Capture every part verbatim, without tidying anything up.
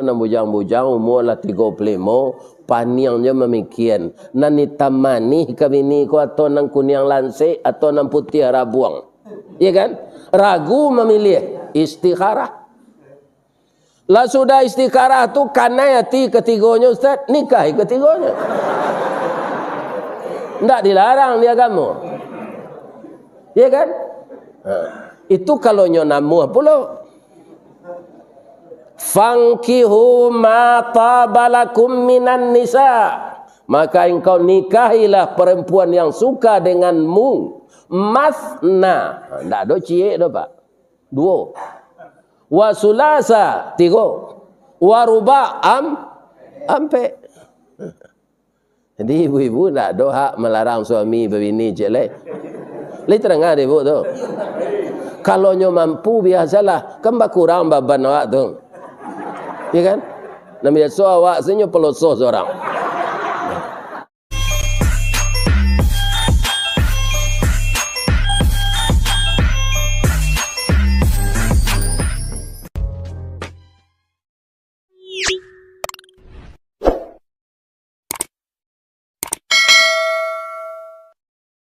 Nan bujang-bujang, umua lah tigo puluah limo, paniang jo mamikian, nan itam manih ka bini ko, atau nan kuniang lansek, atau nan putiah rabuang. Ya kan? Ragu mamiliah, istikharah. Lah sudah istikharah tu, kanai ati katigonyo, Ustaz, nikahi katigonyo. Ndak dilarang di agamo. Ya kan? Ha. Itu kalau nyo namuah pulo. "Fankihu ma taba lakum minan nisa." Maka engkau nikahilah perempuan yang suka denganmu. Masna. Ndak ado ciek doh, Pak. Duo. Wa sulasa, tigo. Wa ruba, am-, ampek. Jadi, ibu-ibu ndak ado hak malarang suami babini ciek lai. Lai tadanga dek ibu tu? Kalau nyo mampu, biasalah. Kan bakurang baban awak tu. Ya kan? Nan biaso awak se nyo paloso surang.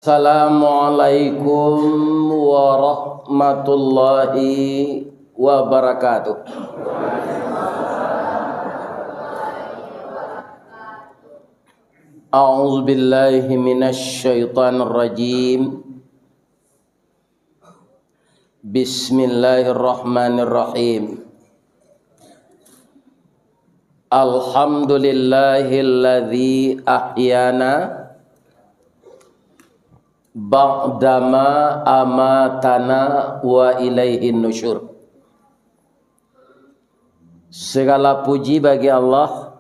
Assalamualaikum warahmatullahi wabarakatuh. A'udzubillahi minasyaitonirrajim. Bismillahirrahmanirrahim. Alhamdulillahilladzi ahyana ba'dama amatana wa ilaihin nusyur. Segala puji bagi Allah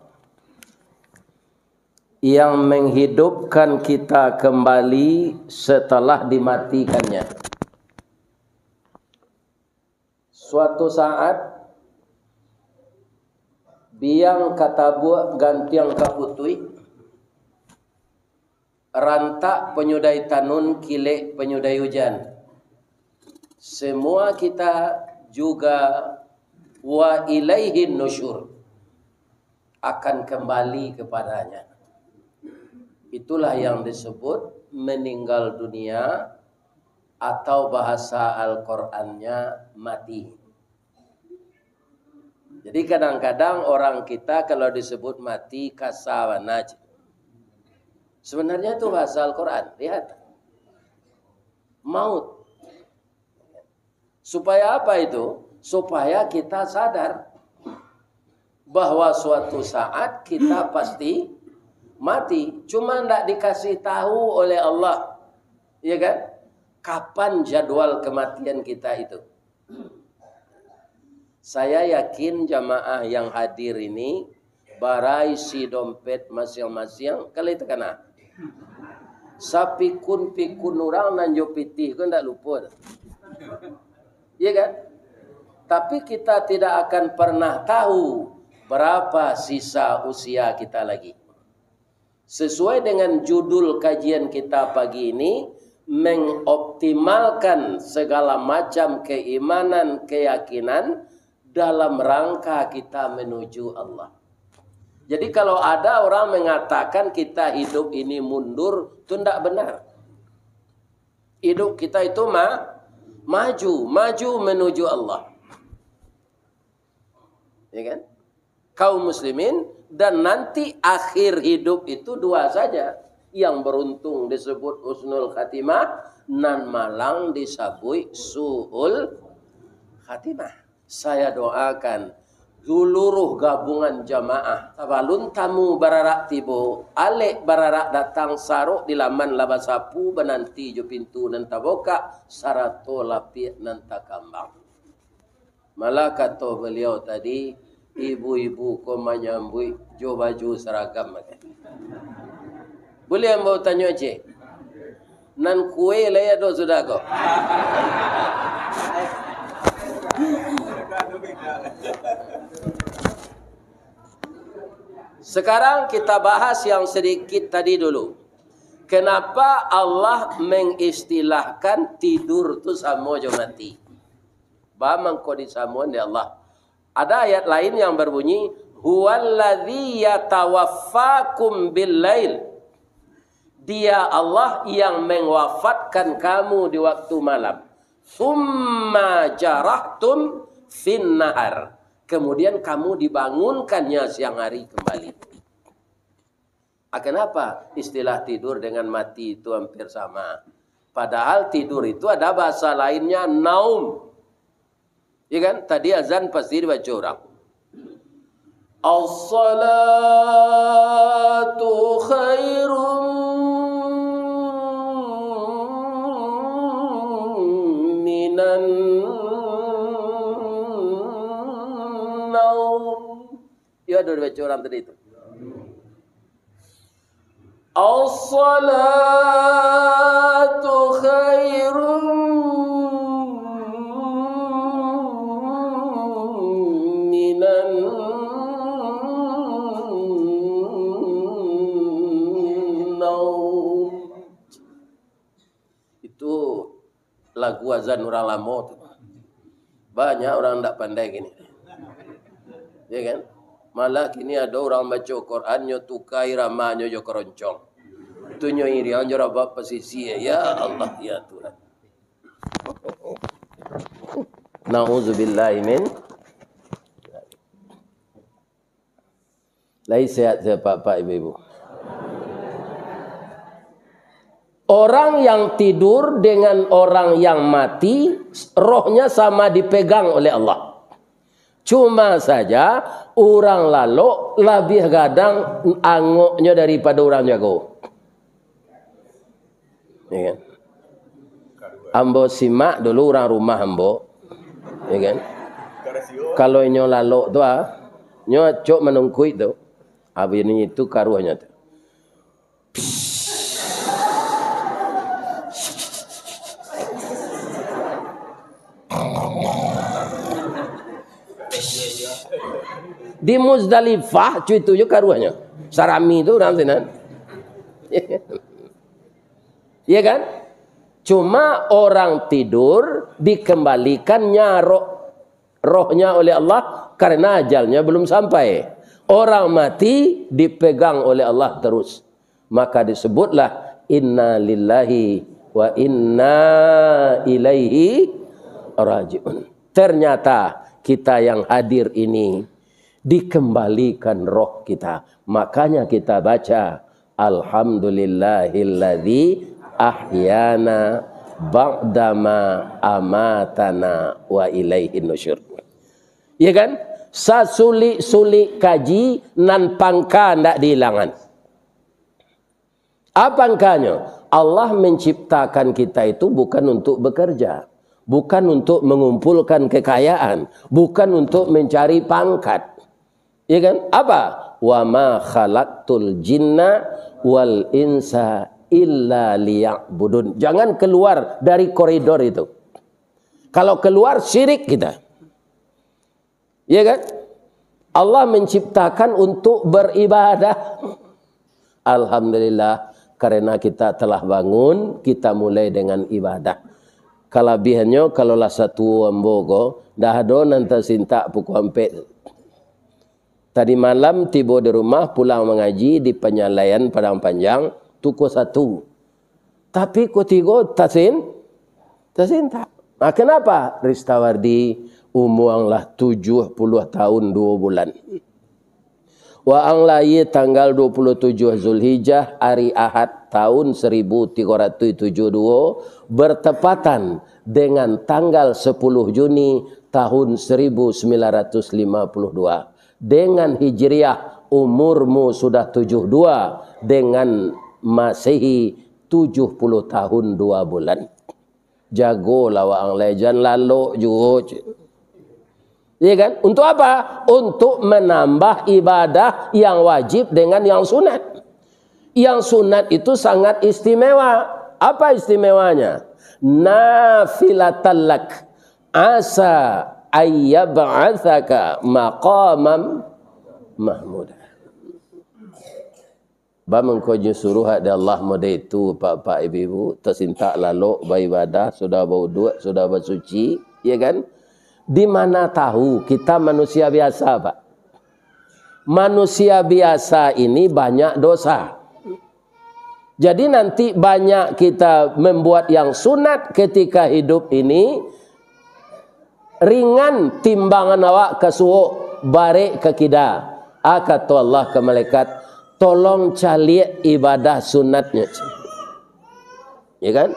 yang menghidupkan kita kembali setelah dimatikannya. Suatu saat, biang ka tabuak, gantiang ka putuih, rantak panyudai tanun, kilek panyudai ujan. Semua kita juga wa ilaihin nusyur, akan kembali kepadanya. Itulah yang disebut meninggal dunia, atau bahasa Al-Qurannya mati. Jadi, kadang-kadang orang kita kalau disebut mati, kasa bana. Sebenarnya itu bahasa Al-Quran. Lihat. Maut. Supaya apa itu? Supaya kita sadar bahwa suatu saat kita pasti mati. Cuma ndak dikasih tahu oleh Allah. Ya kan? Kapan jadwal kematian kita itu? Saya yakin jamaah yang hadir ini, bara isi dompet masiang-masiang, kalau itu kana. Sapikun-pikun urang nan jo pitih ko ndak lupo. Iya kan? Tapi kita tidak akan pernah tahu berapa sisa usia kita lagi. Sesuai dengan judul kajian kita pagi ini, mengoptimalkan segala macam keimanan, keyakinan dalam rangka kita menuju Allah. Jadi, kalau ada orang mengatakan kita hidup ini mundur, itu ndak benar. Hidup kita itu ma-, maju, maju menuju Allah. Ya kan? Kaum muslimin, dan nanti akhir hidup itu dua saja. Yang beruntung disebut husnul khatimah, nan malang disabuik su'ul khatimah. Saya doakan seluruh gabungan jamaah, sabalun tamu bararak tibo, alek bararak datang, sarok di laman lah basapu, bananti jo pintu nan tabukak, sarato lapiak nan takambang. Malah kato baliau tadi, ibu-ibu ko manyambuik jo baju saragam. Buliah ambo tanyo ciek? Nan kue lai ado sudah ko? Sekarang kita bahas yang sedikit tadi dulu. Kenapa Allah mengistilahkan tidur tu samo jo mati? Ba mangko disamoan dek Allah. Ada ayat lain yang berbunyi, "Huwallazi yatawaffakum bil-lail." Dia Allah yang mewafatkan kamu di waktu malam. "Tsumma jarahtum fin nahar." Kemudian kamu dibangunkannya siang hari kembali. Ah, kenapa istilah tidur dengan mati itu hampir sama? Padahal tidur itu ada bahasa lainnya, naum. Ya kan? Tadi azan pasti dibaca orang. As-salatu khairum minan naum. Ya, ado dibaca urang tadi tu. As-salatu khairum minan naum. Itu lagu azan urang lamo tu. Banyak urang ndak pandai kini. Ya kan? Malah kini ado urang baco Quran, nyo tuka iramanyo jo keroncong. Tu nyo iriang jo rabab pasisia. Ya Allah, ya Tuhan. Nauzubillahi min. Lai sehat, sehat, Pak, Pak, Ibu-ibu? Orang yang tidur dengan orang yang mati, rohnya sama dipegang oleh Allah. Cuma saja, urang lalok labiah gadang angoknyo daripado urang jago. Ya kan? Ambo simak dulu urang rumah ambo. Ya kan? Kalau inyo lalok tu, ah, nyo acok manungkuik tu. Abih ni itu karuahnyo tu. Di Muzdalifah, cuy, itu jo karuahnyo. Sarami tu urang sinan. Iya kan? Cuma orang tidur dikembalikannya roh, rohnya oleh Allah karena ajalnya belum sampai. Orang mati dipegang oleh Allah terus. Maka disebutlah, "Inna lillahi wa inna ilaihi raji'un." Ternyata kita yang hadir ini dikembalikan roh kita. Makanya kita baca, "Alhamdulillahilladzi ahyana ba'dama amatana wa ilaihin nusyur." Ya kan? Sasulik-sulik kaji, nan pangka ndak dihilangan. Apa angkanyo? Allah menciptakan kita itu bukan untuk bekerja, bukan untuk mengumpulkan kekayaan, bukan untuk mencari pangkat. Ya kan? Apa? "Wa ma khalaqtul jinna wal insa illa liya'budun." Jangan keluar dari koridor itu. Kalau keluar, syirik kita. Ya kan? Allah menciptakan untuk beribadah. Alhamdulillah, karena kita telah bangun, kita mulai dengan ibadah. Kalabiahannyo, kalau lah satuo ambo ko, dah ado nan tasintak pukua ampek. Tadi malam tibo di rumah, pulang mangaji di Panyalaian Padang Panjang, tu ko satu. Tapi ko tigo tasin-, tasintak. Nah, kenapa? Ristawardi umuang lah tujuah puluah tahun duo bulan. Waang lahia tanggal duo puluah tujuah Zulhijjah, ari Ahad, tahun saribu tigo ratuih tujuah duo, bertepatan dengan tanggal sapuluah Juni tahun saribu sambilan ratuih lima puluah duo. Dengan Hijriah, umurmu sudah tujuah dua, dengan Masehi, tujuah puluah tahun dua bulan. Jagolah waang lai, jan lalok juo, cik. Iya kan? Untuk apa? Untuk menambah ibadah yang wajib dengan yang sunat. Yang sunat itu sangat istimewa. Apa istimewanya? Nafilatan lak, asa ayyab'atsaka maqamam mahmuda. Ba mangko nyo suruah dek Allah mode itu, Pak-pak, Ibu-ibu, tasintak lalok baibadah, sudah bauduak, sudah basuci, ya kan? Di mana tahu kita manusia biasa, Pak? Manusia biasa ini banyak dosa. Jadi nanti banyak kita membuat yang sunat ketika hidup ini, ringan timbangan awak ka suok, barek ka kida. Ah, kato Allah ka malaikat, "Tolong caliak ibadah sunatnyo." Ya kan?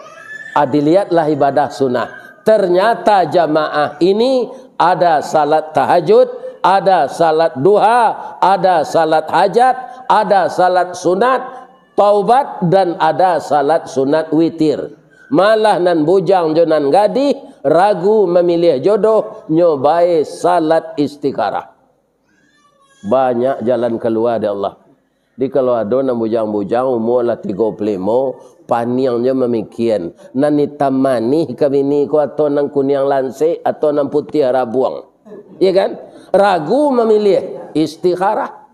Ah, dilihatlah ibadah sunnah. Ternyata jamaah ini ada salat tahajud, ada salat duha, ada salat hajat, ada salat sunat taubat, dan ada salat sunat witir. Malah nan bujang jo nan gadih ragu mamiliah jodoh, nyo bae salat istikharah. Banyak jalan kalua dek Allah. Jadi, kalau ado nan bujang-bujang, umua lah tigo puluah limo, paniang jo mamikian, nan itam manih ka bini ko, atau nan kuniang lansek, atau nan putiah rabuang. Iya kan? Ragu mamiliah, istikharah.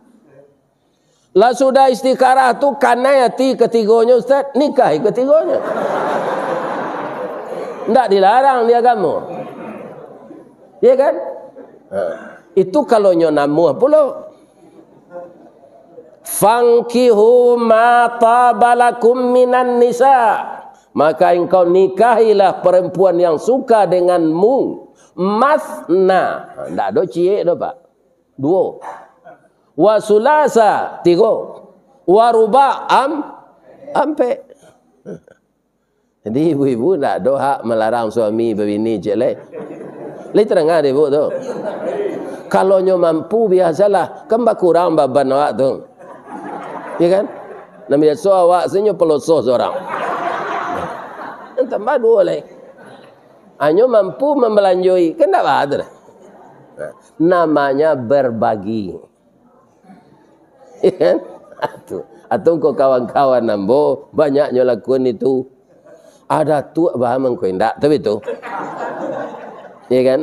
Lah sudah istikharah tu, kanai ati katigonyo, Ustaz, nikahi katigonyo. Ndak dilarang di agamo. Iya kan? Ha. Itu kalau nyo namuah pulo. "Fankihu ma taba lakum minan nisa." Maka engkau nikahilah perempuan yang suka denganmu. Masna. Ha, ndak ado ciek doh, Pak. Duo. Wa sulasa, tigo. Wa ruba, am-, ampek. Jadi, ibu-ibu ndak ado hak malarang suami babini ciek lai. Lai tadanga dek ibu tu. Kalau nyo mampu, biasolah. Kan bakurang baban awak tu. Ya kan? Nan biaso awak se nyo paloso surang. Tambah duo lai. Hanyo mampu mambalanjoi. Kan ndak baa tu lah. Nah, namanya berbagi. Iya kan? Atu, atu ko kawan-kawan ambo, banyaknyo lakuan itu. Ada tu bah mangko indak, tapi tu. Iya kan?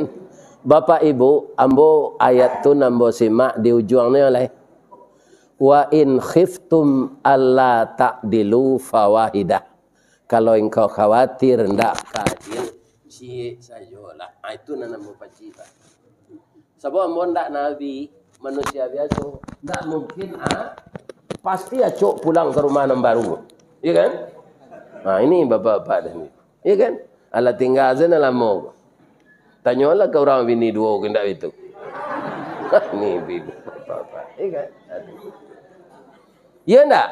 Bapak Ibu, ambo ayat tu nan ambo simak di ujuangnyo lai. "Wa in khiftum alla ta'dilu fawahidah." Kalau engkau khawatir ndak ka adil, ciek sajolah. Ah, itu nan ambo pacik, Pak. Sabab ambo ndak nabi, manusia biaso. Ndak mungkin, ah, pasti acok pulang ka rumah nan baru. Iya kan? Nah, ini bapak-bapak tadi. Iya kan? Alah tingga se nan lamo. Tanyolah ka urang bini duo ko, indak itu. Ni bini bapak-bapak. Iya kan? Aduh. Iya ndak?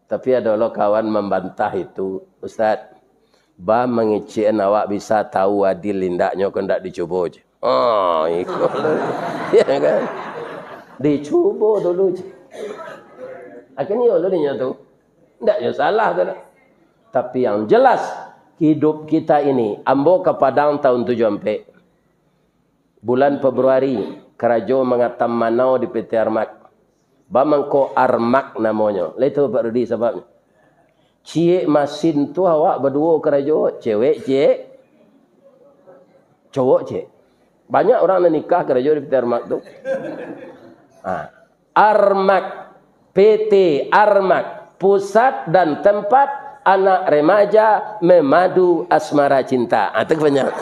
Tapi ado lo kawan mambantah itu, "Ustaz, baa mangecekan awak bisa tahu adil indaknyo ko ndak dicubo je?" Oh, iko lo. Ya kan? Dicubo dulu je. Akhirnyo lo dinyo tu. Ndak nyo salah tu lah. Tapi yang jelas, hidup kita ini, ambo ka Padang tahun tujuh ampek. Bulan Februari, karajo mangatam manau di P T Armak. Baa mangko Armak namonyo. Lah itu Pak Rudi sababnyo. Ciek masin tu awak baduo karajo, cewek ciek, cowok ciek. Banyak urang nan nikah karajo di P T Armak tu. Ha. Armak, P T Armak, pusat dan tempat anak remaja memadu asmara cinta. Ah, tu kepanjangan.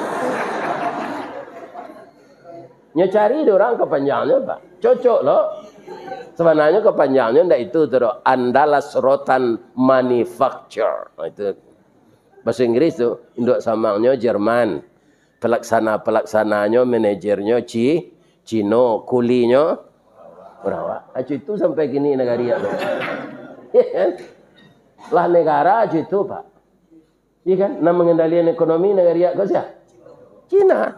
Nyo cari dek urang kepanjangnyo, Pak. Cocok lo. Sabananyo kepanjangnyo ndak itu tu doh. Andalas Rotan Manufacture. Ah, itu. Bahasa Inggris tu, induak samangnyo Jerman. Palaksana-palaksananyo, manajernyo Ci-, Cino, kulinyo urang awak. Acu itu sampai kini nagari awak tu. Lah negara acu itu, Pak. Iya kan? Nan mangendalian ekonomi nagari awak ko sia? Cina.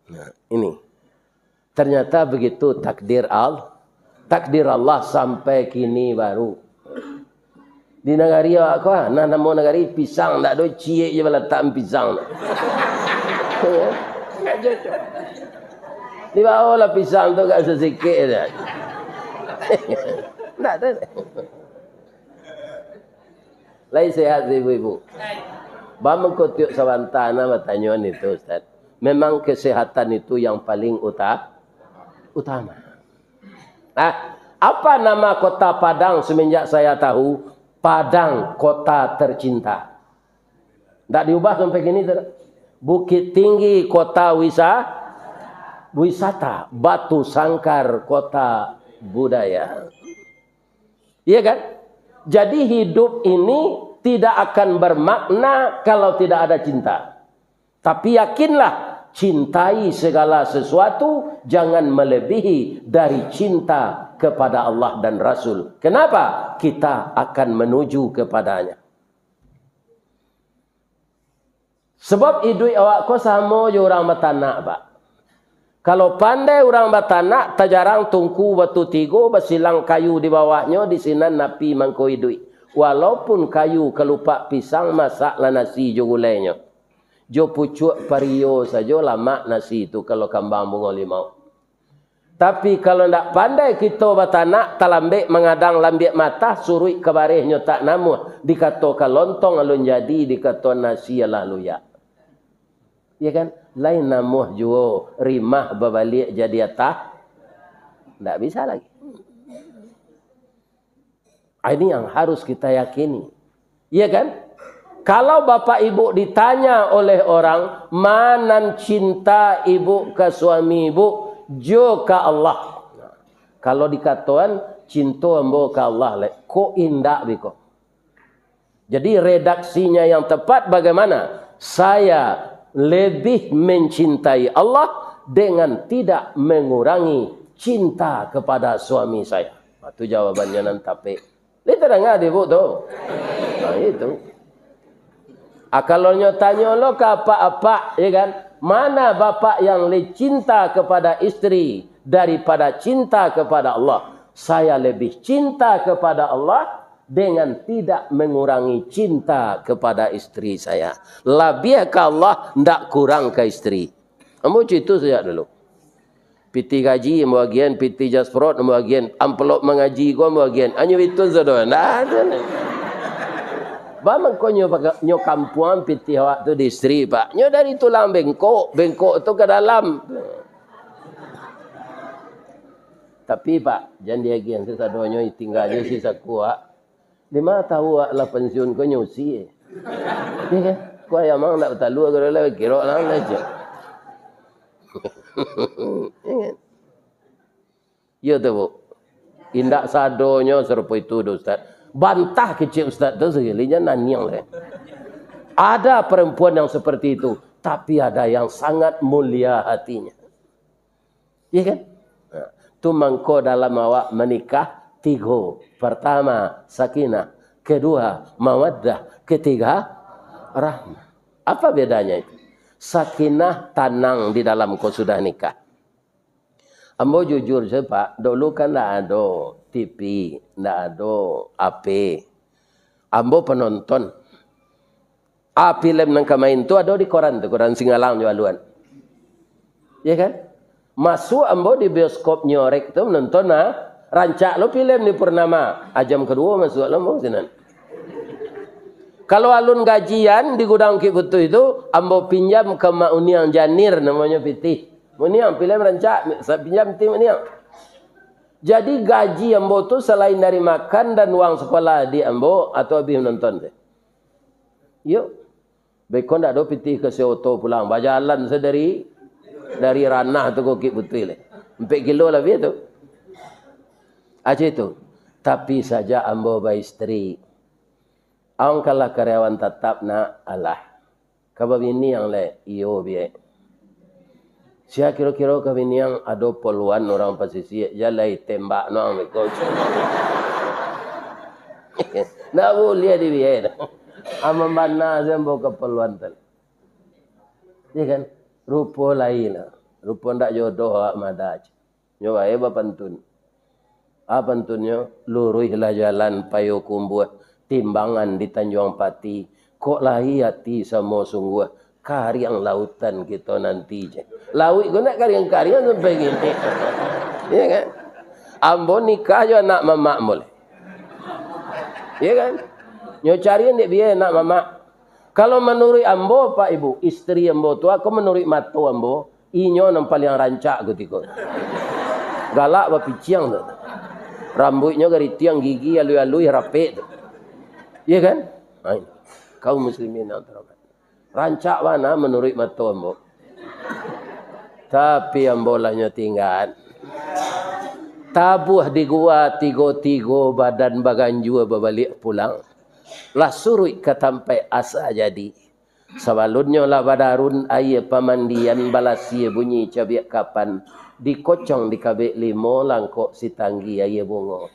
Nah, ini. Ternyata begitu takdir Al-, takdir Allah sampai kini baru. Di nagari awak ko, ah, nah, namo nagari pisang, ndak ado ciek je balatakan pisang tu. Ndak cocok. Dibawolah pisang tu agak sasikik je. Ndak ado. Lai sehat, ibu-ibu? Baa mangko tiok sabanta nah batanyoan itu, Ustaz. Memang kesehatan itu yang paling uta-, utama. Nah, apa nama kota Padang semenjak saya tahu? Padang, kota tercinta. Ndak diubah sampai kini tu. Bukittinggi kota wisa-, wisata, Batu Sangkar kota budaya. Iya kan? Jadi hidup ini tidak akan bermakna kalau tidak ada cinta. Tapi yakinlah, cintai segala sesuatu, jangan melebihi dari cinta kepada Allah dan Rasul. Kenapa? Kita akan menuju kepadanya. Sabab iduik awak ko samo jo urang batanak, Pak. Kalau pandai urang batanak, tajarang tungku batu tigo, basilang kayu di bawahnyo, di sinan api mangko iduik. Walaupun kayu kalupak pisang, masaklah nasi jo gulainyo. Jo pucuak pario sajo lamak nasi tu kalau kambang bungo limau. Tapi kalau ndak pandai kito batanak, talambek mangadang lambiak matah, suruik ka barehnyo tak namuah, dikato ka lontong alun jadi, dikato nasi alah luyak. Ya kan? Lain namuah juo, rimah babaliak jadi atah. Ndak bisa lagi. Ah, ini yang harus kita yakini. Iya kan? Kalau bapak ibu ditanya oleh orang, "Ma nan cinta ibu ka suami ibu?" "Jo ka Allah." Kalau dikatoan, "Cinto ambo ka Allah, lek." Kok indak biko? Jadi, redaksinya yang tepat bagaimana? "Saya lebih mencintai Allah dengan tidak mengurangi cinta kepada suami saya." Nah, itu jawabannya nan tapek. Lai tadanga di ibu tu? Nah, itu. Ah, kalau nyo tanyo lo ka apak-apak, ya kan? "Mana bapak yang lebih cinta kepada istri daripada cinta kepada Allah?" "Saya lebih cinta kepada Allah dengan tidak mengurangi cinta kepada istri saya." Labiah ka Allah, ndak kurang ka istri. Ambo cito sajak dulu. Pitih gaji ambo agian, pitih jasprot ambo agian, amplop mangaji ko ambo agian. Anyo bitun sado, ndak ado. Ba mangko nyo paka-, nyo kampuang pitih awak tu di istri, Pak. Nyo dari tulang bengkok, bengkok tu ka dalam. Tapi, Pak, jan diagian sasadonyo, tingga jo si sakuak. Dima tahu awak lah pensiun ko nyusi, eh. Ya kan? Ko ayam ang ndak batalua ko lah, kirok lah, lah, cek. Ya kan? Iyo tu, Bu. Indak sadonyo sarupo itu doh, Ustaz. Bantah kecek Ustaz tu, sakalinya naniang lah. Ada perempuan yang seperti itu, tapi ada yang sangat mulia hatinya. Iya kan? Nah, tu mangko dalam awak manikah tigo. Pertama, sakinah. Kedua, mawaddah. Ketiga, rahmah. Apa bedanya itu? Sakinah, tanang di dalam ko sudah nikah. Ambo jujur sajo, Pak, dulu kan ndak ado T V, ndak ado H P. Ambo penonton. Ah, filem nan ka main tu ado di koran tu, koran Singalang jo Aluan. Ya kan? Masuak ambo di bioskop nyorek tu nonton, ah, rancak lo filem di Purnama. Ah, jam kaduo masuak lo ambo sinan. Kalau alun gajian di gudang Kik Putu itu, ambo pinjam ka Mak Uniang Janir namonyo pitih. Mak Uniang, filem rancak, sa-, pinjam pitih Mak Uniang. Jadi gaji ambo tu salain dari makan dan uang sekolah adik ambo, atau abih nonton tu. Yo. Beko ndak ado pitih ka si oto pulang. Bajalan se dari, dari Ranah tu ka Bukik Putuih le. Ampek kilo labiah tu. Aja itu. Tapi sajak ambo baistri. Ang kalah karyawan tatap, nak, alah. Ka babini ang le, iyo, biek. Sia kiro-kiro ka bini ang ado poluan urang pasisia, jalai tembak no ang beko. Ndak buliah dibiek. Aman bana se ambo ka poluan tu. Iya kan? Rupo lain lah. Rupo ndak jodoh awak mada. Nyo bae bapantun. A pantunnyo, luruihlah jalan Payokumbuah, timbangan di Tanjuang Pati, kok lai ati samo sungguah, kariang lautan kito nanti, ceh. Lauik ko nak kariang-kariang sampai kini. Iya kan? Ambo nikah jo anak mamak ambo lai. Iya kan? Nyo cari dek biai anak mamak. Kalau manuruik ambo, Pak Ibu, istri ambo tu, ako manuruik mato ambo, inyo nan paliang rancak kutiko. Galak bapiciang tu. Rambuiknyo garitiang, gigi aluih-aluih, rapek tu. Iya kan? Nah, ini. Kaum muslimin yang terhormat. Rancak bana manuruik mato ambo. Tapi ambo lah nyo tinggan. Tabuah di gua tigo-tigo badan baganjua babaliak pulang. Lah suruik ka tampaik asa jadi. Sabalunnyo lah badarun aia pamandian, balasia bunyi cabiak kapan, dikocong dikabek limo langkok sitanggi aia bungo.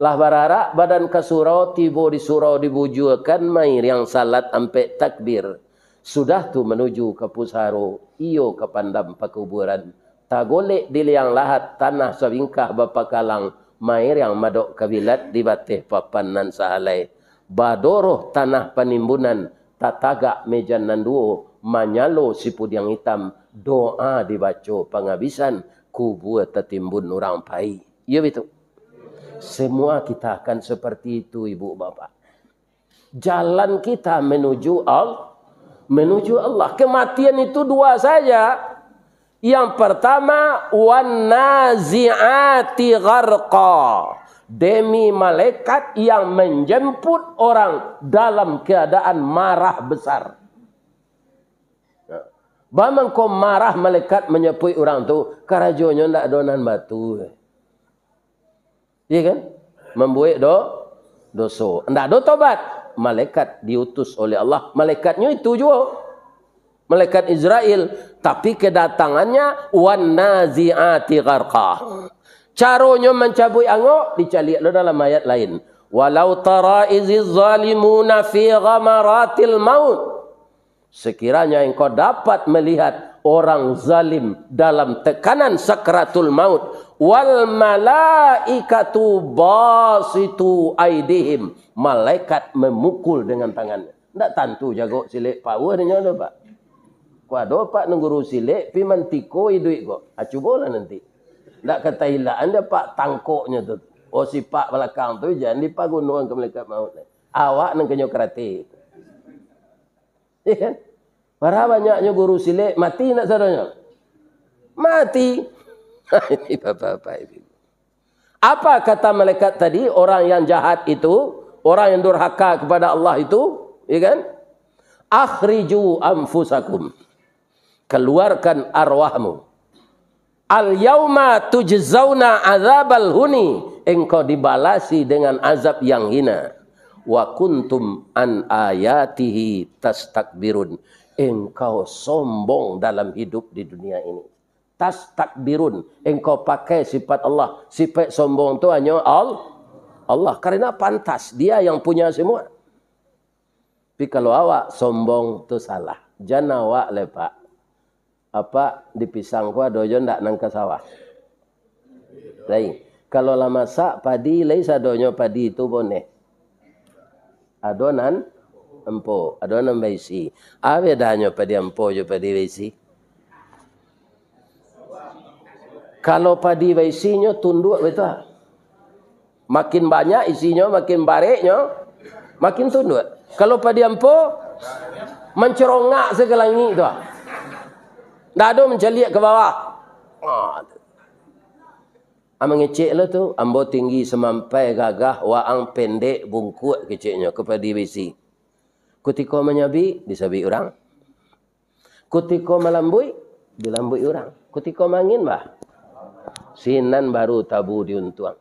Lah bararak badan ka surau, tibo di surau dibujuakan, mairiang salat ampek takbir. Sudah tu manuju ka pusaro, iyo ka pandam pakuburan. Tagolek di liang lahat, tanah sabingkah bapakalang, mairiang madok kabilat di bateh papan nan sahalai. Badoroh tanah panimbunan, tatagak mejan nan duo, manyalo sipudiang itam, doa dibaco pangabisan, kubua tatimbun urang pai. Iyo bitu? Semua kita akan seperti itu, ibu bapak. Jalan kita menuju Al-, menuju Allah. Kematian itu dua saja. Yang pertama, wan nazi'ati gharqa. Demi malaikat yang menjemput orang dalam keadaan marah besar. Bamangko marah malaikat manjapuik urang tu, karajonyo ndak ado nan batua. Iya kan? Mambuek do-, doso. Ndak ado tobat. Malaikat diutus oleh Allah. Malaikatnyo itu juo. Malaikat Israel. Tapi kedatangannya, wan nazi'ati gharqa. Caronyo mancabuik angok, dicaliak lo dalam ayat lain. Walau tara iziz zalimuna fi ghamaratil maut. Sekiranya engkau dapat melihat orang zalim dalam tekanan sakratul maut, wal malaikatu basitu aidihim, malaikat memukul dengan tangannya. Ndak tantu jago silek power dinyo tu, Pak. Ko ado, Pak, nan guru silek, pi mantiko iduik ko. Ah, cubolah nanti. Ndak katahilaan dia, Pak, tangkoknyo tu. Oh, sipak balakang tu, jan dipagunoan ka malaikat maut. Awak nan kanyo karate. Iya kan? Bara banyaknyo guru silek, mati ndak sadonyo? Mati. Ini bapak-bapak, ibu-ibu. Apa kata malaikat tadi, orang yang jahat itu, orang yang durhaka kepada Allah itu, ya kan? "Akhriju anfusakum." Keluarkan arwahmu. "Al yauma tujzauna azabal huni." Engkau dibalasi dengan azab yang hina. "Wa kuntum an ayatihi tastakbirun." Engkau sombong dalam hidup di dunia ini. Tastakbirun. Engkau pakai sifat Allah. Sifat sombong tu hanyo Al-, Allah. Karena pantas. Dia yang punya semua. Tapi kalau awak sombong tu salah. Jan awak lai, Pak. Apa di pisang ko ado jo ndak nan ka sawah? Lai. Kalau lah masak padi, lai sadonyo padi tu boneh. Ado nan ampo, ado nan baisi. A bedanyo padi ampo jo padi baisi? Kalau padi baisinyo tunduak batua. Makin banyak isinyo, makin bareknyo, makin tunduak. Kalau padi ampo, mancerongak se ka langik tu. Ndak ado mancaliak ka bawah. Ah, tu. Ah, mangecek lo tu, ambo tinggi samampai gagah, waang pendek bungkuak, keceknyo ka padi baisi. Kutiko manyabik, disabik urang. Kutiko malambuik, dilambuik urang. Kutiko mangin, bah, sinan baru tabu diuntuang.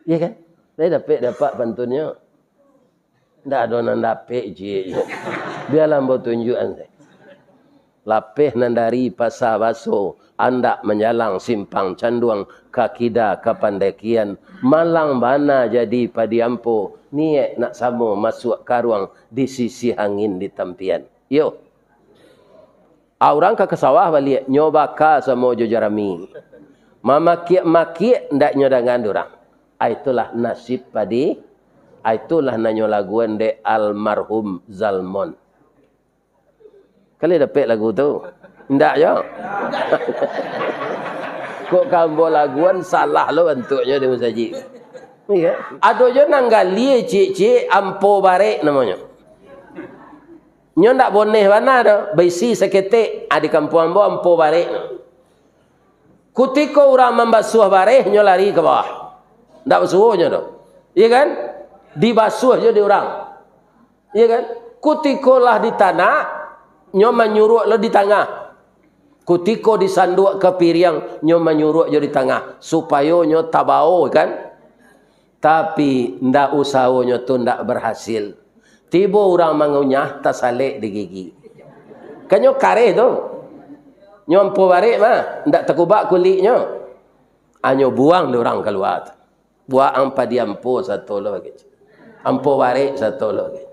Iya kan? Lai dapek-dapek pantunnyo. Ndak ado nan dapek, ciek. Bialah ambo tunjuakan se. Lapeh nan dari Pasa Baso, andak manjalang Simpang Canduang, ka kida ka Pandakian, malang bana jadi padi ampo, niaik nak samo masuak karuang, di sisi angin di tampian. Iyo. A, urang ka, ka sawah baliak, nyo baka samo jo jarami. Mamakiak-makiak ndak nyo dangan urang. A, itulah nasib padi, a, itulah nan nyo laguan dek almarhum Zalmon. Kalian dapek lagu tu? Ndak jo? Kok ka ambo laguan, salah lo bantuaknyo di masajik. Iya. Ado jo nan galie ciek-ciek, ampo barek namonyo. Nyo ndak boneh bana doh, baisi saketek, ah, di kampuang ambo ampo barek nyo. Kutiko urang mambasuah bareh, nyo lari ka bawah. Ndak basuo nyo doh. Iya kan? Dibasuah jo di urang. Iya kan? Kutiko lah ditanak, nyo manyuruak lo di tangah. Kutiko disanduak ka piriang, nyo manyuruak jo di tangah, supayo nyo tabao, kan? Tapi, ndak usahonyo tu ndak barhasil. Tibo urang mangunyah, tasalek di gigi. Kan nyo kareh tu. Nyo ampo barek mah, ndak takubak kuliknyo. Anyo buang dek urang kalua tu. Buang padi ampo sato lo, kecek. Ampo barek sato lo, kecek.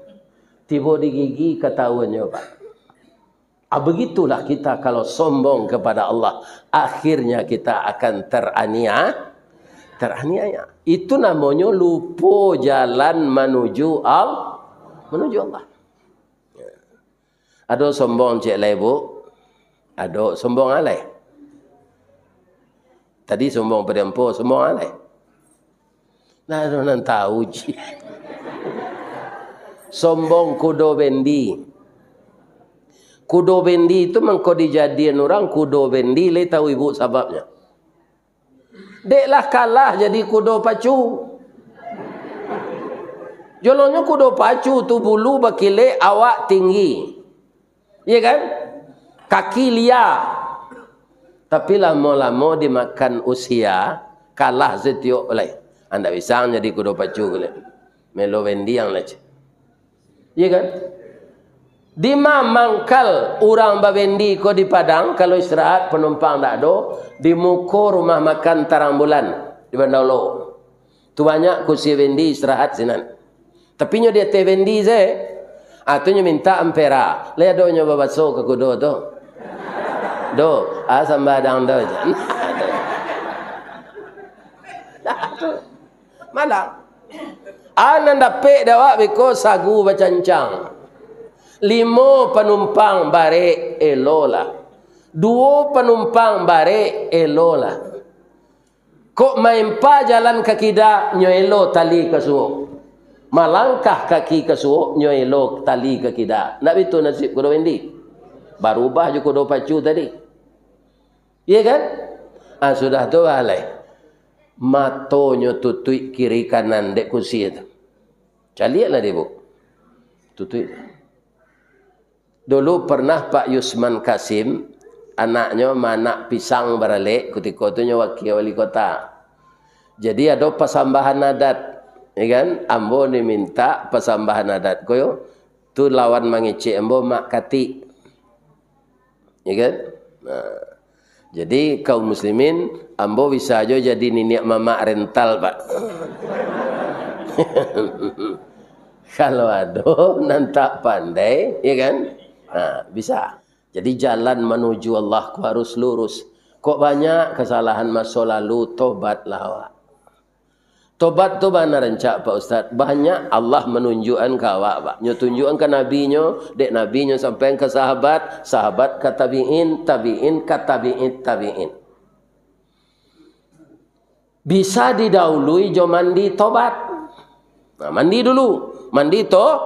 Tibo di gigi, katawuannyo, Pak. Ah, begitulah kita kalau sombong kepada Allah, akhirnya kita akan terania-, teraniaya. Itu namonyo lupo jalan manuju Al-, manuju Allah. Ado sombong ciek lai, Bu? Ado sombong alai? Tadi sombong padi ampo, sombong alai? Nah, ado nan tahu, ciek. Sombong kudo bendi. Kudo bendi tu mangko dijadian urang kudo bendi, lai tahu Ibu sababnyo? Dek lah kalah jadi kudo pacu. Jolonyo kudo pacu tu bulu bakilek, awak tinggi. Iya kan? Kaki lia. Tapi lamo-lamo dimakan usia, kalah setiok lai. Andak bisa jadi kudo pacu lai. Melo bendi ang lai. Iya kan? Di ma mangkal urang babendi ko di Padang, kalau istirahat panumpang ndak ado, di muko rumah makan Tarang Bulan, di Bandar Lok. Tu banyak kursi bendi istirahat sinan. Tapi nyo di ateh bendi se. Ah, tu nyo mintak ampera. Lai ado nyo babaso ka kudo tu. Do, ah, sambadang do je. Malah. Ah, nan dapek dek awak beko sagu bacancang. Limo panumpang barek, elolah. Duo panumpang barek, elolah. Kok maempa jalan ka kida, nyo elo tali ka suok. Malangkah kaki ka suok, nyo elo tali ka kida. Ndak bitu nasib kudo bendi? Barubah jo kudo pacu tadi. Iya kan? Ah, sudah tu, alai. Matonyo tutuik kiri kanan dek kursi tu. Caliaklah dek, Bu. Tutuik. Dulu pernah Pak Yusman Kasim, anaknyo maanak pisang baralek, kutiko tu nyo wakia wali kota. Jadi ado pasambahan adat, ya kan? Ambo dimintak pasambahan adat ko yo, tu lawan mangecek ambo Mak Katik. Ya kan? Nah, jadi kaum muslimin, ambo bisa jo jadi niniak mamak rental, Pak. Kalau ado nan tak pandai, ya kan? Nah, bisa. Jadi jalan manuju Allah ko harus lurus. Kok banyak kesalahan maso lalu, tobatlah awak. Tobat tu bana rancak, Pak Ustaz. Banyak Allah manunjuakan ka awak, Pak. Nyo tunjuakan ka Nabi-Nyo, dek Nabi-Nyo sampaikan ka sahabat, sahabat ka tabi'in, tabi'in ka tabi'in, tabi'in. Bisa didahului jo mandi tobat. Nah, mandi dulu. Mandi to-,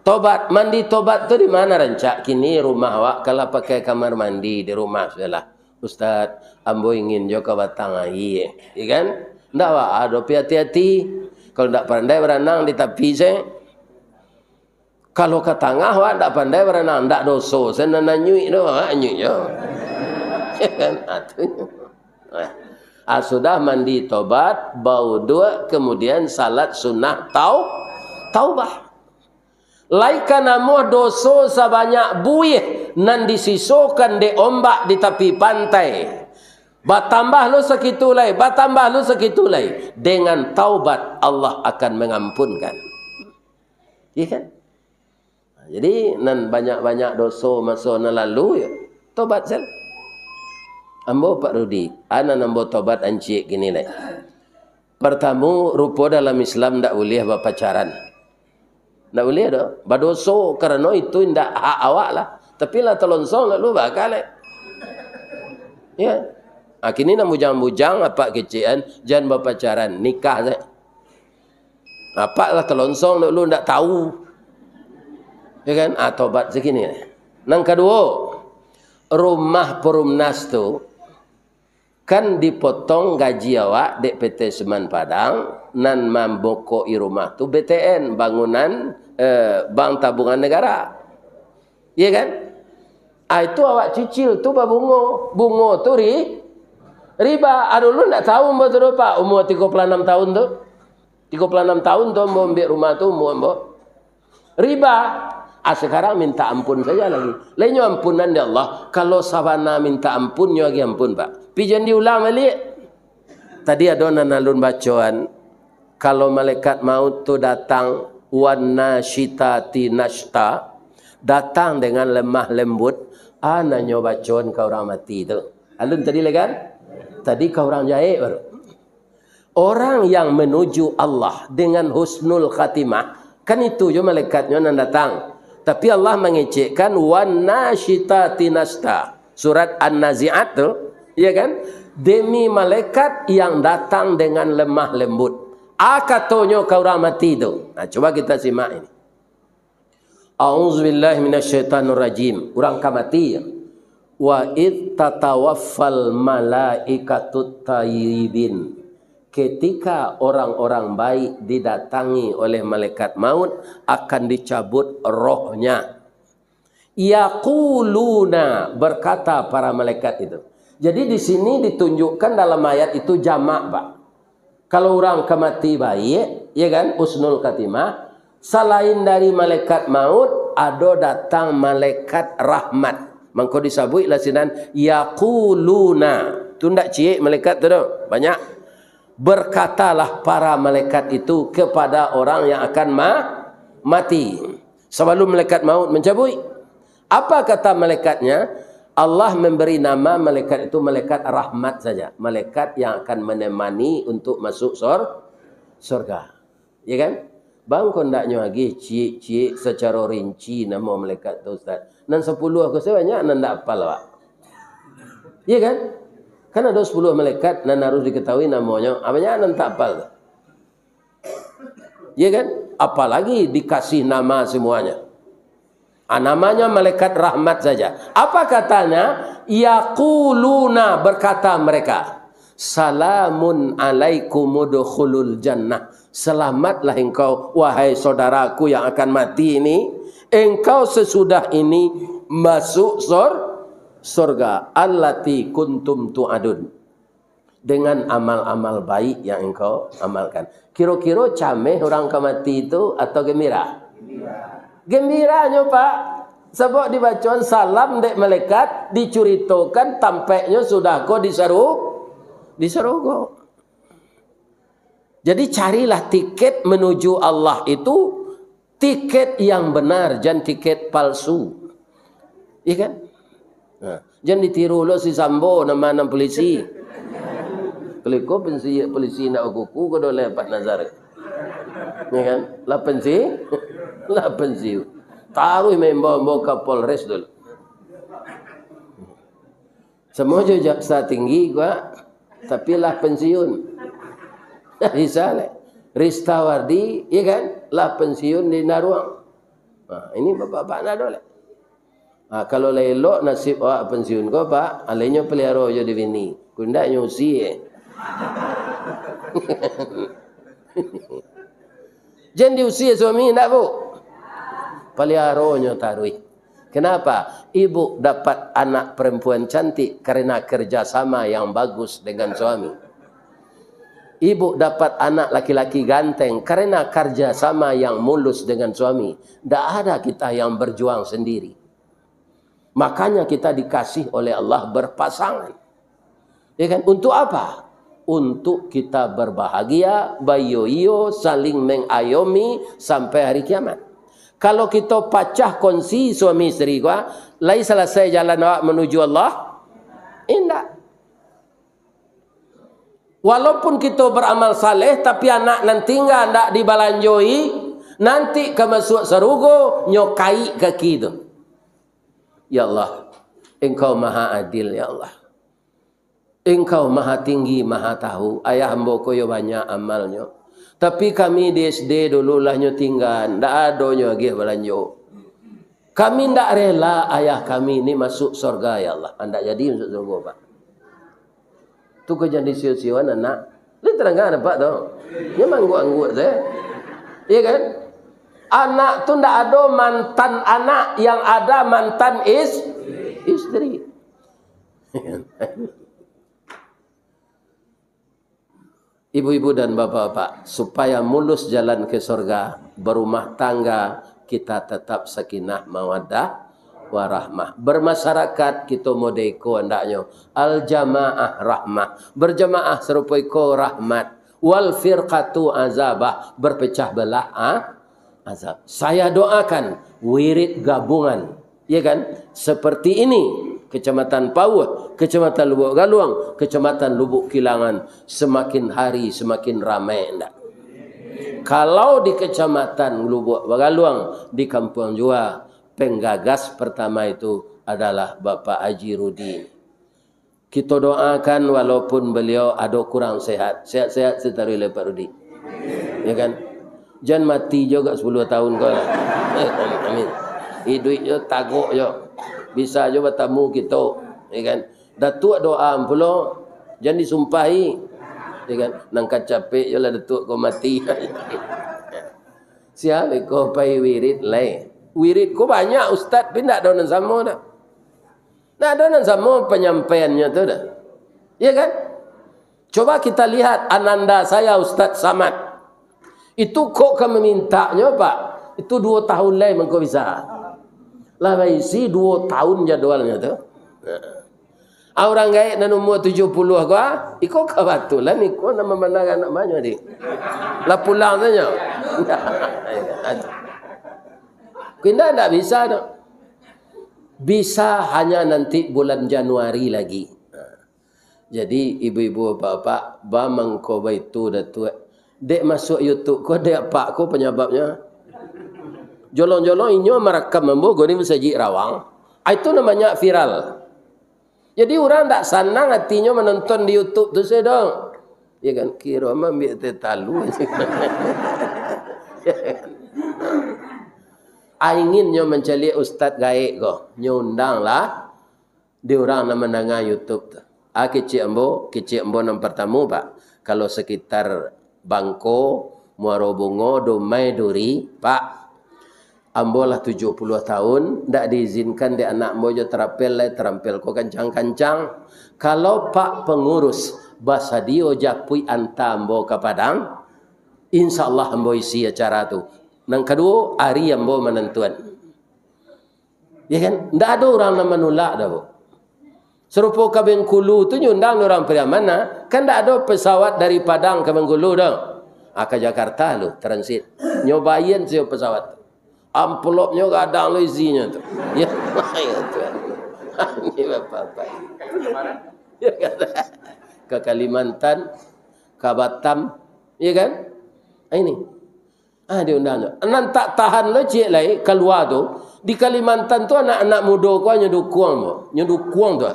tobat. Mandi tobat tu di mana rancak? Kini rumah awak kalah pakai kamar mandi di rumah sudah lah. "Ustaz, ambo ingin jo ka batang aia," ya kan? Ndak ba-, ado pi hati-hati. Kalau ndak pandai baranang di tapi se. Kalau ka tangah, wak ndak pandai baranang, ndak doso se nan anyuik tu, wak anyuik jo. Ya kan? Ah, tu. Nah. Ah, sudah mandi tobat, bauduak, kemudian salat sunnah tau-, taubah. Lai ka namuah doso sabanyak buih nan disisokan dek ombak di tapi pantai. Batambah lo sakitu lai, batambah lo sakitu lai. Dengan taubat, Allah akan mengampunkan. Iya kan? Jadi, nan banyak-banyak doso maso nan lalu, ya, tobat sajo. Ambo Pak Rudi, a nan ambo tobat ancik kini lai. Partamo, rupo dalam Islam ndak buliah bapacaran. Ndak buliah doh. Badoso, karano itu indak hak awak lah. Tapi lah talonsong lalu bakal, eh. Ya. Ah, kini nan bujang-bujang, apak kecek an, jan bapacaran, nikah sajo. Apak lah talonsong dulu, ndak tahu. Ya kan? Ah, tobat sakini. Nan kaduo, rumah Perumnas tu, Kan dipotong gaji awak dek P T Semen Padang, nan mambokoki rumah tu B T N, bangunan, eh, Bank Tabungan Negara. Iya kan? Ah, itu awak cicil tu babungo. Bungo tu ri-, riba. Ah, dulu ndak tahu ambo tu doh, Pak, umur tigo puluh anam tahun tu. Tigo puluh anam tahun tu ambo ambiak rumah tu, umur ambo. Riba. Ah, sekarang minta ampun saja lagi. Lainyo ampunan dek Allah. Kalau sabana minta ampun, nyo agiah ampun, Pak. Pi jan diulang baliak. Tadi ado nan alun bacoan, kalau malaikat maut tu datang, wan nasyitati nasyta, datang dengan lemah lembut, ah, nan nyo bacoan ka urang mati tu. Alun tadi lai kan? Tadi ka urang jahek baru. Orang yang menuju Allah dengan husnul khatimah, kan itu jo malaikatnyo nan datang. Tapi Allah mangecekkan, "Wan nasyitati nasyta." Surat An-Nazi'at tu, ya kan? Demi malaikat yang datang dengan lemah lembut. A katonyo ka urang mati tu. Nah, coba kita simak ini. A'udzubillahi minasyaitonirrajim. Urang ka mati. "Wa id tatawaffal malaikatut tayyibin." Ketika orang-orang baik didatangi oleh malaikat maut, akan dicabut rohnya. Yaquluna, berkata para malaikat itu. Jadi di sini ditunjukkan dalam ayat itu jamak, Pak. Kalau urang ka mati baiak, ya kan, husnul khatimah, salain dari malaikat maut, ado datang malaikat rahmat. Mangko disabuiklah sinan, yaquluna. Tu ndak ciek malaikat tu doh, banyak. Berkatalah para malaikat itu kepada orang yang akan ma-, mati. Sabalum malaikat maut mancabuik, apa kata malaikatnya? Allah memberi nama malaikat itu malaikat rahmat saja, malaikat yang akan menemani untuk masuk sor-, sorga. Ya kan? Bang, kok ndaknyo agiah ciek-ciek secara rinci namo malaikat tu, Ustaz? Nan sapuluah ko sabanyak nan ndak apal, Pak. Ya kan? Kan ado sapuluah malaikat nan harus diketahui namonyo. Ah, banyak nan tak apal tu. Ya kan? Apalagi dikasih nama semuanya. Ah, namanya malaikat rahmat saja. Apa katanya? Yaquluna, berkata mereka, "Salamun alaikum udkhulul jannah." Selamatlah engkau, wahai saudaraku yang akan mati ini. Engkau sesudah ini masuk sor-, sorga. Allati kuntum tu'adun. Dengan amal-amal baik yang engkau amalkan. Kiro-kiro cameh urang ka mati tu atau gembira? Gembiranyo, Pak. Sabab dibacoan salam dek malaikat, dicuritokan tampeknyo sudah ko di saru-, di sarugo. Jadi carilah tiket menuju Allah itu tiket yang benar, jan tiket palsu. Iya kan? Nah, jan ditiru lo si Sambo, nama nan polisi. Kalau iko pensi-, polisi ndak bakuku, ko doleh Pak Nazar. Iya kan? Lah pensi-, lah pensiun. Taruih maimbau-imbau ka Polres dulu. Samo jo jaksa tinggi ko, tapi lah pensiun. Bisa leh. Ristawardi, iya kan? Lah pensiun di Naruang. Nah, ini bapak-bapak ndak ado leh. Nah, kalau lah elok nasib awak pensiun ko, Pak, alainyo peliharo jo di bini. Kundak nyo usie. Jan diusie suami, ndak, Bu? Peliharonyo taruih. Kenapa? Ibu dapat anak perempuan cantik karena kerjasama yang bagus dengan suami. Ibu dapat anak laki-laki ganteng karena kerjasama yang mulus dengan suami. Ndak ada kita yang berjuang sendiri. Makanya kita dikasih oleh Allah berpasangan. Ya kan? Untuk apa? Untuk kita berbahagia, baiyo-iyo, saling mengayomi sampai hari kiamat. Kalau kita pacah kongsi suami isteri ko, lai selesai jalan awak menuju Allah? Indak. Walaupun kita beramal saleh, tapi anak nan tingga ndak dibalanjoi, nanti ka masuak sarugo, nyo kaik kaki tu. Ya Allah, Engkau Maha Adil, ya Allah. Engkau Maha Tinggi, Maha Tahu. Ayah ambo ko yo banyak amalnyo. Tapi kami di S D dulu lah nyo tingga, ndak ado nyo agiah balanjo. Kami ndak rela ayah kami ni masuk sorga, ya Allah. Ndak jadi masuk sorga, Pak. Tu kok jan disio-sioan anak. Lai tadanga nampak tu. Nyo mangguak-angguak se. Iya kan? Anak tu ndak ado mantan anak, yang ada mantan is-, istri. Ibu-ibu dan bapak-bapak, supaya mulus jalan ke sorga, berumah tangga, kita tetap sakinah mawaddah warahmah. Bermasyarakat, kita model iko andaknyo. Al-jamaah rahmah. Berjamaah sarupo iko rahmat. Wal firqatu azabah. Berpecah belah, ah, azab. Saya doakan wirid gabungan, ya kan? Seperti ini, Kecamatan Pauh, Kecamatan Lubuk Galuang, Kecamatan Lubuk Kilangan, semakin hari semakin ramai, ndak? Kalau di Kecamatan Lubuk Galuang, di Kampuang Jua, penggagas pertama itu adalah Bapak Haji Rudi. Kito doakan, walaupun beliau ado kurang sehat. Sehat-sehat sitaruih lai, Pak Rudi. Ya kan? Jan mati jo gak sapuluah tahun ko lah. Amin. Iduik jo, tagok jo. Bisa jo batamu kito. Ya kan? Datuak doa pulo, jan disumpahi. Ya kan? Nan ka capek jo lah Datuak ko mati. Sia beko pai wirid lai. Wirid ko banyak, ustaz, tapi ndak ado nan samo doh. Ndak ado nan samo panyampaiannyo tu doh. Iya kan? Coba kita lihat ananda saya Ustaz Samad. Itu kok ka mamintanyo, Pak? Itu duo tahun lai mangko bisa. Lah baisi duo tahun jadwalnyo tu. Ah, urang gaek nan umua tujuah puluah ko, ah, iko kabatulan iko nan mamandang anak manyo, dik. Lah pulang sajo. Indak, indak bisa tu. Bisa hanya nanti bulan Januari lagi. Jadi, ibu-ibu, bapak-bapak, ba mangko baitu, Datuak. Dek masuak YouTube ko, dek apak ko panyababnyo. Jolong-jolong inyo marakam ambo ko di Masajik Rawang. Ah, itu namanya viral. Jadi, urang ndak sanang atinyo manonton di YouTube tu sajo. Ya kan? Kiro mambiak teh talu. Ah, inginnyo mancaliak ustaz gaek ko, nyo undang lah di urang nan mandanga YouTube tu. Ah, kecek ambo, kecek ambo nan partamo, Pak. Kalau sakitar Bangko, Muaro Bungo, Dumai, Duri, Pak, ambo lah tujuah puluah tahun, ndak diizinkan dek anak ambo jo tarampil lai, tarampil ko kancang-kancang. Kalau Pak Pangurus basadio japuik anta ambo ka Padang, insya Allah ambo isi acara tu. Nan kaduo, ari ambo manantuan. Ya kan? Ndak ado urang nan manulak doh, Bu. Sarupo ka Bengkulu tu nyo undang urang Pariaman, nah. Kan ndak ado pesawat dari Padang ka Bengkulu doh. Ah, ka Jakarta lu, transit. Nyo baian sajo pesawat tu. Amplopnyo gadang lo isinyo tu. Ya, ya tu. Ini bapak-bapak. Ya kan? Ka Kalimantan, ka Batam, ya kan? Ah, ini. Ah, diundang tu. Nan tak tahan lo ciek lai, kalua tu. Di Kalimantan tu anak-anak mudo ko nyo dukuang tu. Nyo dukuang tu.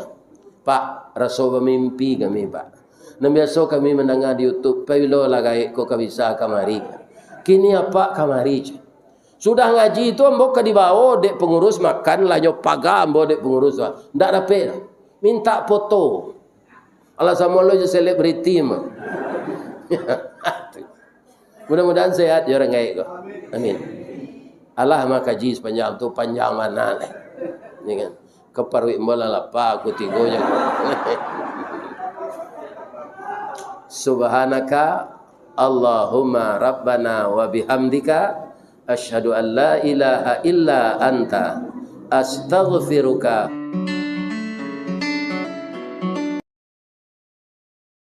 Pak, raso bamimpi kami, Pak. Nan biaso kami mandanga di YouTube, pabilo lah gaek ko ka bisa kamari. Kini apak kamari, cek. Sudah ngaji tu ambo ka dibao dek pangurus makan, lah nyo paga ambo dek pangurus tu. Ndak dapek. Mintak foto. Alah samo lo jo selebriti mah. Mudah-mudahan sehat jo urang gaek ko. Amin. Alah mah kaji sapanjang tu, panjang bana lai. Ya kan? Kaparuik ambo lah lapa, aku tigo je. Subhanaka Allahumma Rabbana wa bihamdika, asyhadu an la ilaha illa anta, astaghfiruka